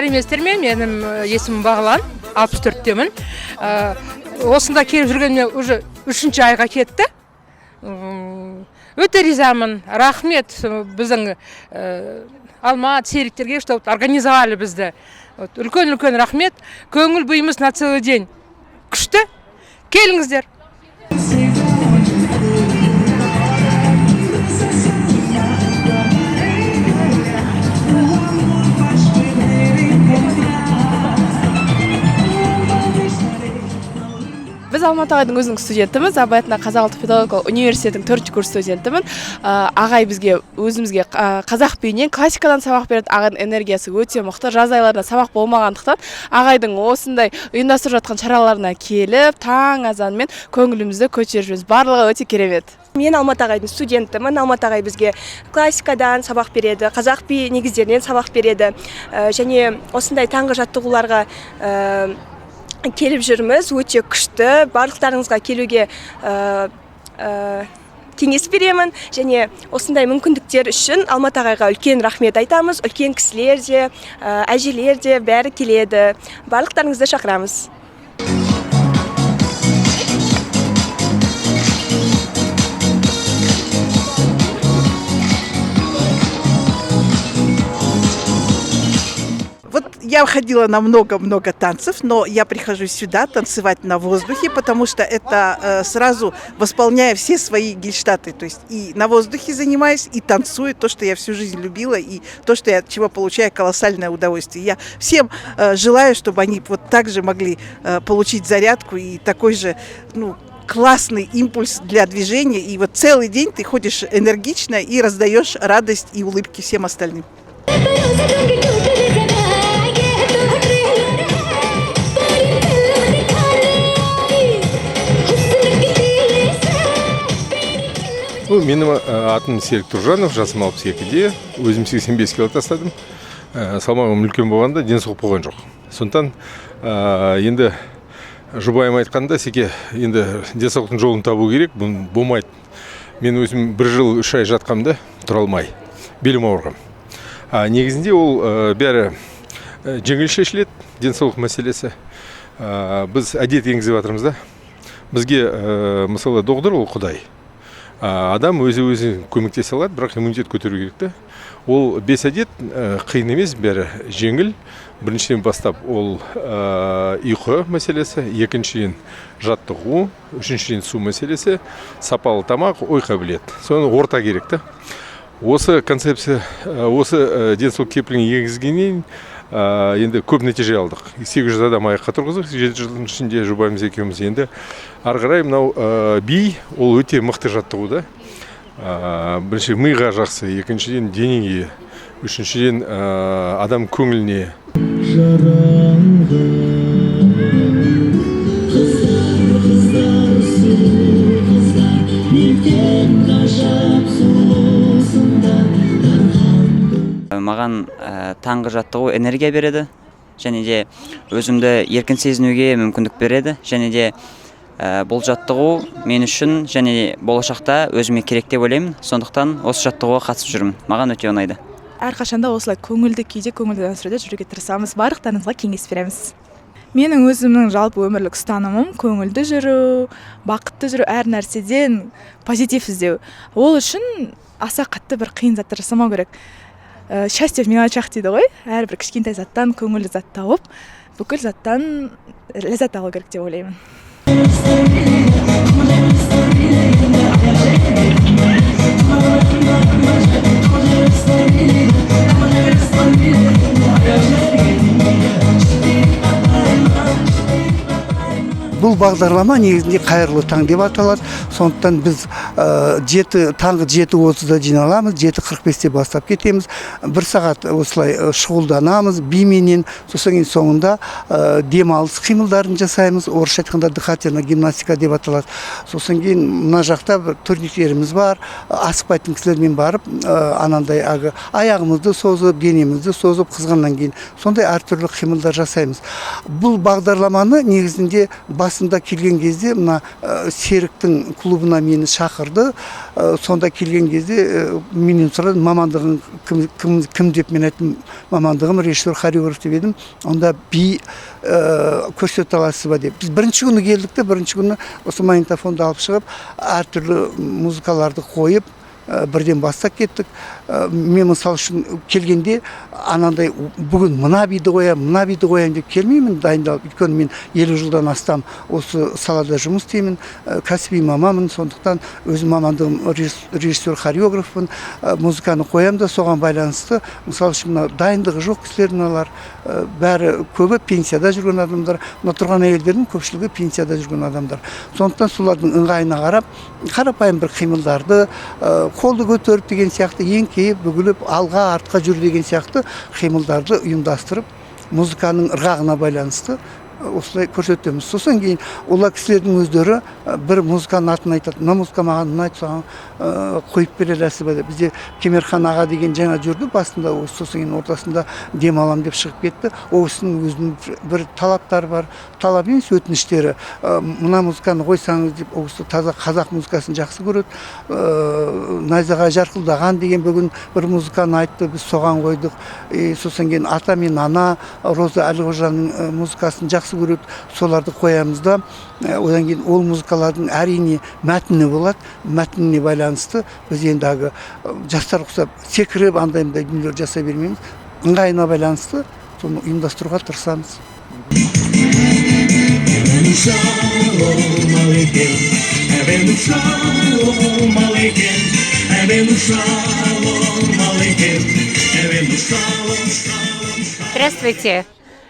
Сәлеметсіздер ме? Менің есімім Бағлан, 64-темін. Осында келіп жүргеніме уже 3-ші айға кетті. Өте ризамын. Рахмет біздің Алмат серіктерге, что организовали бізді. Үлкен-үлкен рахмет. Көңіл күйіміз на целый день күшті. Келіңіздер. Біз Алмат ағайдың өзінің студентіміз, Абай атындағы Қазақ ұлттық педагогикалық университетінің 4-ші курс студентімін. Ағай бізге өзімізге қазақ биінен, классикадан сабақ береді. Ағайдың энергиясы өте мықты. Жаз айларында сабақ болмағандықтан ағайдың осындай ұйымдастырып жатқан шараларына келіп, таң азанымен көңілімізді көтеріп жүрміз. Барлығы өте керемет. Мен Алмат ағайдың студентімін. Алмат ағай бізге классикадан сабақ береді, қазақ би негіздерінен сабақ береді. Және осындай таңғы жаттығуларға келіп жүрміз, өте күшті. Барлықтарыңызға келуге кеңес беремін. Және осындай мүмкіндіктер үшін Алмат ағайға үлкен рахмет айтамыз. Үлкен кісілер де, әжелер де бәрі келеді. Барлықтарыңызды шақырамыз. Я ходила на много-много танцев, но я прихожу сюда танцевать на воздухе, потому что это сразу восполняя все свои гельштаты. То есть и на воздухе занимаюсь, и танцую то, что я всю жизнь любила, и то, что я от чего получаю колоссальное удовольствие. Я всем желаю, чтобы они так же могли получить зарядку и такой же, классный импульс для движения. И целый день ты ходишь энергично и раздаешь радость и улыбки всем остальным. Менің атым Серік Тұржанов, жасым алпыс екіде, өзім сексен бес кило тастадым. Салмағым үлкен болғанда денсаулық болған жоқ. Сондықтан енді жұбайым айтқанда, Секе, енді денсаулықтың жолын табу керек, бұны болмайды. Мен өзім 1 жыл 3 ай жатқамда тұра алмай, белім ауырған. Негізінде ол бәрі жеңіл шешіледі, денсаулық мәселесі. Біз әдет енгізіп жатырмыз да. Бізге мысалы доғдыр ол Құдай. Адам өзі өзі көмектесе алады, бірақ иммунитет көтеру керек та. Ол 5 әдет қиын емес, бәрі жеңіл. Біріншіден бастап ол ұйқы мәселесі, екіншіден жаттығу, үшіншіден су мәселесі, сапалы тамақ, ой қабілет. Соны орта керек та. Осы концепция, осы денсаулық кепілін енгізгеннен енді көп нәтиже алдық. 800 адам аяққа тұрғыздық, 7 жылдың ішінде жұбайымыз екеуміз. Енді ары қарай мынау би, ол өте мықты жаттығу да. Бірінші миға жақсы, екіншіден денеге, үшіншіден адам көңіліне. Маған таңғы жаттығу энергия береді, және де өзімді еркін сезінуге мүмкіндік береді, және де бұл жаттығу мен үшін және болашақта өзіме керек деп ойлаймын. Сондықтан осы жаттығуға қатысып жүрмін. Маған өте ұнайды. Әрқашанда осылай көңілді күйде, көңілді атмосферада жүруге тырысамыз. Барлықтарыңызға кеңес береміз. Менің өзімнің жалпы өмірлік ұстанымым көңілді жүру, бақытты жүру, әр нәрседен позитив іздеу. Ол үшін аса қатты бір қиын заттар жасамау керек. Счастье в мелочах дейді ғой. Әрбір кішкентай заттан көңілді зат тауып, бүкіл заттан ләззат алу керек деп ойлаймын. Бұл бағдарлама негізінде қайырлы таң деп аталады. Сондықтан біз таңғы жеті отызда жиналамыз, жеті қырық бесте бастап кетеміз. Бір сағат осылай шұғылданамыз бименен, сосын кейін соңында демалыс қимылдарын жасаймыз. Орысша айтқанда дыхательная гимнастика деп аталады. Сосын кейін мына жақта бір турниктеріміз бар, асықпайтын кісілермен барып анандай әлгі аяғымызды созып, денемізді созып, қызғаннан кейін сондай әртүрлі қимылдар жасаймыз. Бұл бағдарламаны негізінде бас Басында келген кезде мына Серіктің клубына мені шақырды. Сонда келген кезде менен сұрады, мамандығың кім деп. Мен айттым, мамандығым режиссер, хореограф деп едім. Онда би көрсете аласыз ба деп. Біз бірінші күні келдік те, бірінші күні осы магнитофонды алып шығып, әртүрлі музыкаларды қойып, бірден бастап кеттік. Мен, мысалы үшін, келгенде анандай бүгін мына биді қоямын, мына биді қоямын деп келмеймін дайындалып. Өйткені мен 50 жылдан астам осы салада жұмыс істеймін, кәсіби маманмын. Сондықтан өзім мамандығым режиссер, хореографпын. Музыканы қоямын да, соған байланысты, мысалы үшін, мына дайындығы жоқ кісілер мыналар, бәрі, көбі пенсияда жүрген адамдар. Мына тұрған әйелдердің көпшілігі пенсияда жүрген адамдар. Сондықтан солардың ыңғайына қарап, қарапайым бір қимылдарды, қолды көтеріп деген сияқты, еңкейіп, бүгіліп, алға, артқа жүр деген сияқты қимылдарды ұйымдастырып, музыканың ырғағына байланысты осылай көрсетеміз. Сосын кейін олар, кісілердің өздері бір музыканың атын айтады: «Мына музыка маған ұнайды, соған қойып бере аласыз ба?» – деп. Бізде Кемерхан аға деген жаңа жүрді басында осы, сосын кейін ортасында демаламын деп шығып кетті. Ол кісінің өзінің бір талаптары бар, талап емес, өтініштері: «Мына музыканы қойсаңыз», – деп. Ол кісі таза қазақ музыкасын жақсы көреді. «Найзағай жарқылдаған» деген бүгін бір музыканы айтты, біз соған қойдық. И сосын кейін «Ата мен ана», Роза Әлқожаның музыкасын жақсы көреді, соларды қоямыз да. Одан кейін ол музыкалардың, әрине, мәтіні болады. Мәтініне байланысты біз енді әлгі жастар ұқсап секіріп, андай мындай дүниелер жасай бермейміз. Ыңғайына байланысты соны ұйымдастыруға тырысамыз. Шалом алейкем, шалом алейкем, шалом алейкем, шалом, шалом. Здравствуйте.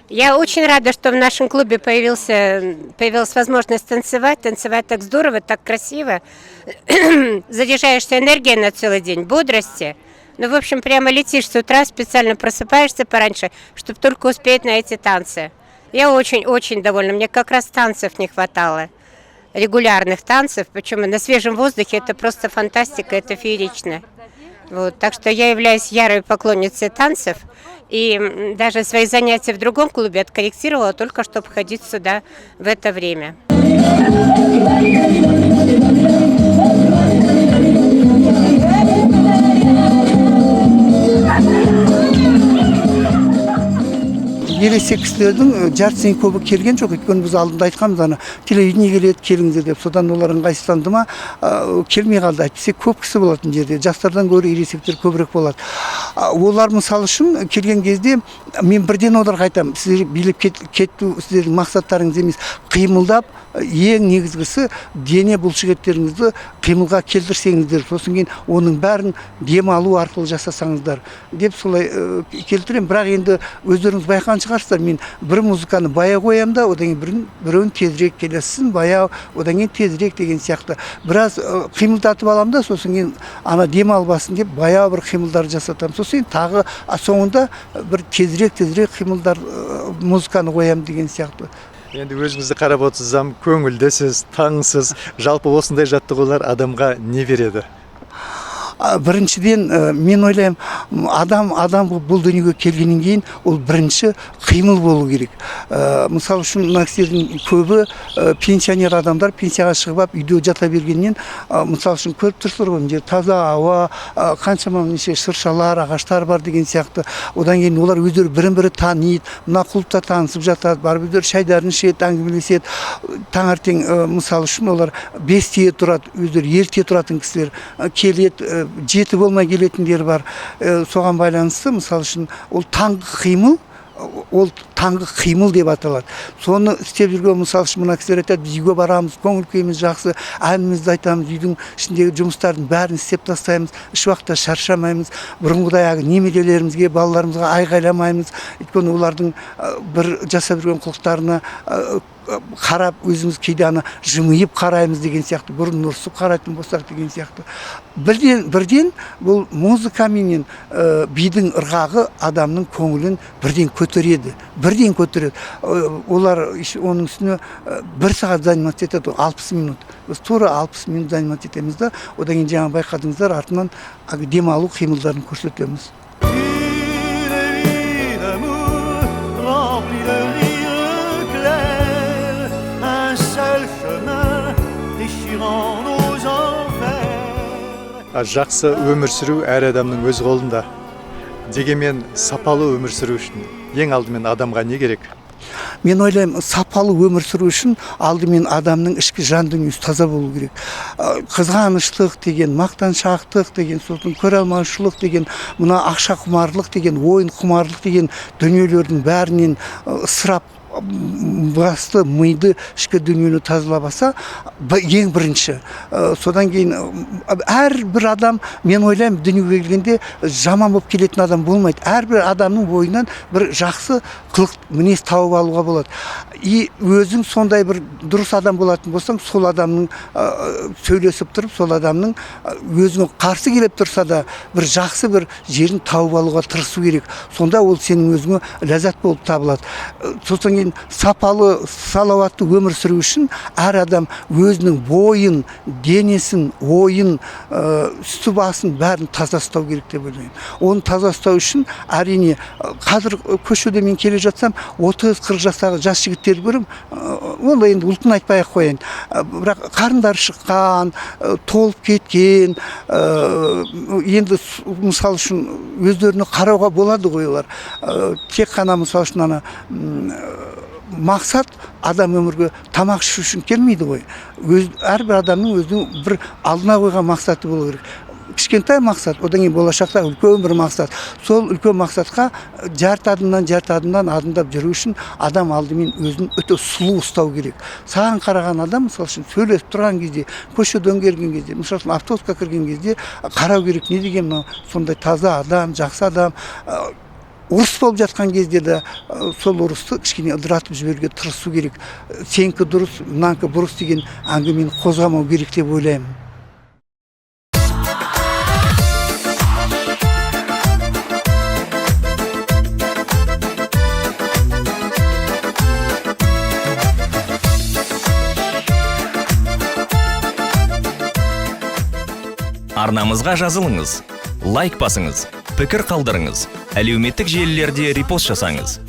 Я очень рада, что в нашем клубе появилась возможность танцевать. Танцевать так здорово, так красиво. Заряжаешься энергией на целый день, бодрости. Ну, в общем, прямо летишь с утра, специально просыпаешься пораньше, чтобы только успеть на эти танцы. Я очень-очень довольна. Мне как раз танцев не хватало. Регулярных танцев, причем на свежем воздухе, это просто фантастика, это феерично. Вот, так что я являюсь ярой поклонницей танцев и даже свои занятия в другом клубе откорректировала, только чтобы ходить сюда в это время. Ересек кісілердің жартысынан көбі келген жоқ, өйткені біз алдында айтқанбыз, ана телевидение келеді, келіңіздер деп. Содан олар ыңғайсызданды ма, келмей қалды. Әйтпесе көп кісі болатын жерде, жастардан гөрі ересектер көбірек болады. Олар, мысалы үшін, келген кезде мен бірден оларға айтамын: сіздер билеп кету сіздердің мақсаттарыңыз емес, қимылдап, ең негізгісі дене бұлшықеттеріңізді қимылға келтірсеңіздер, сосын кейін оның бәрін демалу арқылы жасасаңыздар деп солай келтіремін. Бірақ енді өздеріңіз байқаған шығарсыздар, мен бір музыканы баяу қоямын да, одан кейін біреуін тезірек, келесісін баяу, одан кейін тезірек деген сияқты біраз қимылдатып аламын да, сосын кейін ана демалып деп баяу бір қимылдар жасатамын. Сосын кейін тағы соңында бір тезірек, тезірек қимылдар, музыканы қоямын деген сияқты. Енді өзіңізді қарап отырсам, көңілдісіз, таңсыз. Жалпы осындай жаттығулар адамға не береді? Біріншіден, мен ойлаймын, адам болып бұл дүниеге келгеннен кейін ол бірінші қимыл болу керек. Мысалы үшін, мына кісілердің көбі пенсионер адамдар, пенсияға шығып алып үйде жата бергеннен, мысалы үшін, көріп тұрсыздар ғой, мына жерде таза ауа, қаншама неше шыршалар, ағаштар бар деген сияқты. Одан кейін олар өздері бірін бірі таниды, мына клубта танысып жатады, барып өздері шайдарын ішеді, әңгімелеседі. Таңертең, мысалы үшін, олар 5-те тұрады, өздері ерте тұратын кісілер, келеді, 7 болмай келетіндер бар. Соған байланысты, мысалы үшін, ол таңғы қимыл, ол таңғы қимыл деп аталады. Соны істеп жүрген, мысалы үшін, мына кісілер айтады: «Біз үйге барамыз, көңіл күйіміз жақсы, әнімізді айтамыз, үйдің ішіндегі жұмыстардың бәрін істеп тастаймыз, еш уақытта шаршамаймыз, бұрынғыдай әлгі немерелерімізге, балаларымызға айғайламаймыз, өйткені олардың бір жасап жүрген қылықтарына қарап, өзіміз кейде ана жымиып қараймыз» деген сияқты, бұрын ұрсып қарайтын болсақ деген сияқты. Бірден бұл музыка менен бидің ырғағы адамның көңілін бірден көтереді, бірден көтереді. Олар оның үстіне бір сағат заниматься етеді ғой, 60 минут. Біз тура 60 минут заниматься етеміз да, одан кейін жаңа байқадыңыздар, артынан әлгі демалу қимылдарын көрсетеміз. Une vie d'amour remplie de rires clairs, un Жақсы өмір сүру әр адамның өз қолында. Дегенмен сапалы өмір сүру үшін ең алдымен адамға не керек? Мен ойлаймын, сапалы өмір сүру үшін алдымен адамның ішкі жан дүниесі таза болу керек. Қызғаныштық деген, мақтаншақтық деген, сосын көре алмаушылық деген, мына ақша құмарлық деген, ойын құмарлық деген дүниелердің бәрінен ысырап басты миды, ішкі дүниені тазалап алса, ең бірінші. Содан кейін әрбір адам, мен ойлаймын, дүниеге келгенде жаман болып келетін адам болмайды. Әрбір адамның бойынан бір жақсы қылық, мінез тауып алуға болады. И өзің сондай бір дұрыс адам болатын болсаң, сол адамның сөйлесіп тұрып, сол адамның өзіңе қарсы келіп тұрса да бір жақсы бір жерін тауып алуға тырысу керек. Сонда ол сенің өзіңе ләззат болып табылады. Сосын кейін сапалы, салауатты өмір сүру үшін әр адам өзінің бойын, денесін, ойын, үсті басын бәрін таза ұстау керек деп ойлаймын. Оны таза ұстау үшін әрине қазір көшеде мен келе жатсам 30-40 жастағы жас жігіттерді көремін. Ол енді ұлтын айтпай ақ қояйын, бірақ қарындары шыққан, толып кеткен, енді мысал үшін өздеріне қарауға болады ғой олар. Тек қана мысал үшін ана мақсат адам өмірге тамақ ішу үшін келмейді ғой. Әрбір адамның өзінің бір алдына қойған мақсаты болу керек. Кішкентай мақсат, одан кейін болашақта үлкен бір мақсат. Сол үлкен мақсатқа жарты адымнан, жарты адымнан адымдап жүру үшін адам алдымен өзін өте сұлу ұстау керек. Саған қараған адам, мысал үшін, сөйлесіп тұрған кезде, көшеден келген кезде, мысал үшін, автобусқа кірген кезде қарау керек, не деген мынау сондай таза адам, жақсы адам. Ұрыс болып жатқан кезде де сол ұрысты кішкене ыдыратып жіберуге тырысу керек. Сенікі дұрыс, мынанікі бұрыс деген әңгімені қозғамау керек деп ойлаймын. Арнамызға жазылыңыз, лайк басыңыз, пікір қалдырыңыз, әлеуметтік желілерде репост жасаңыз.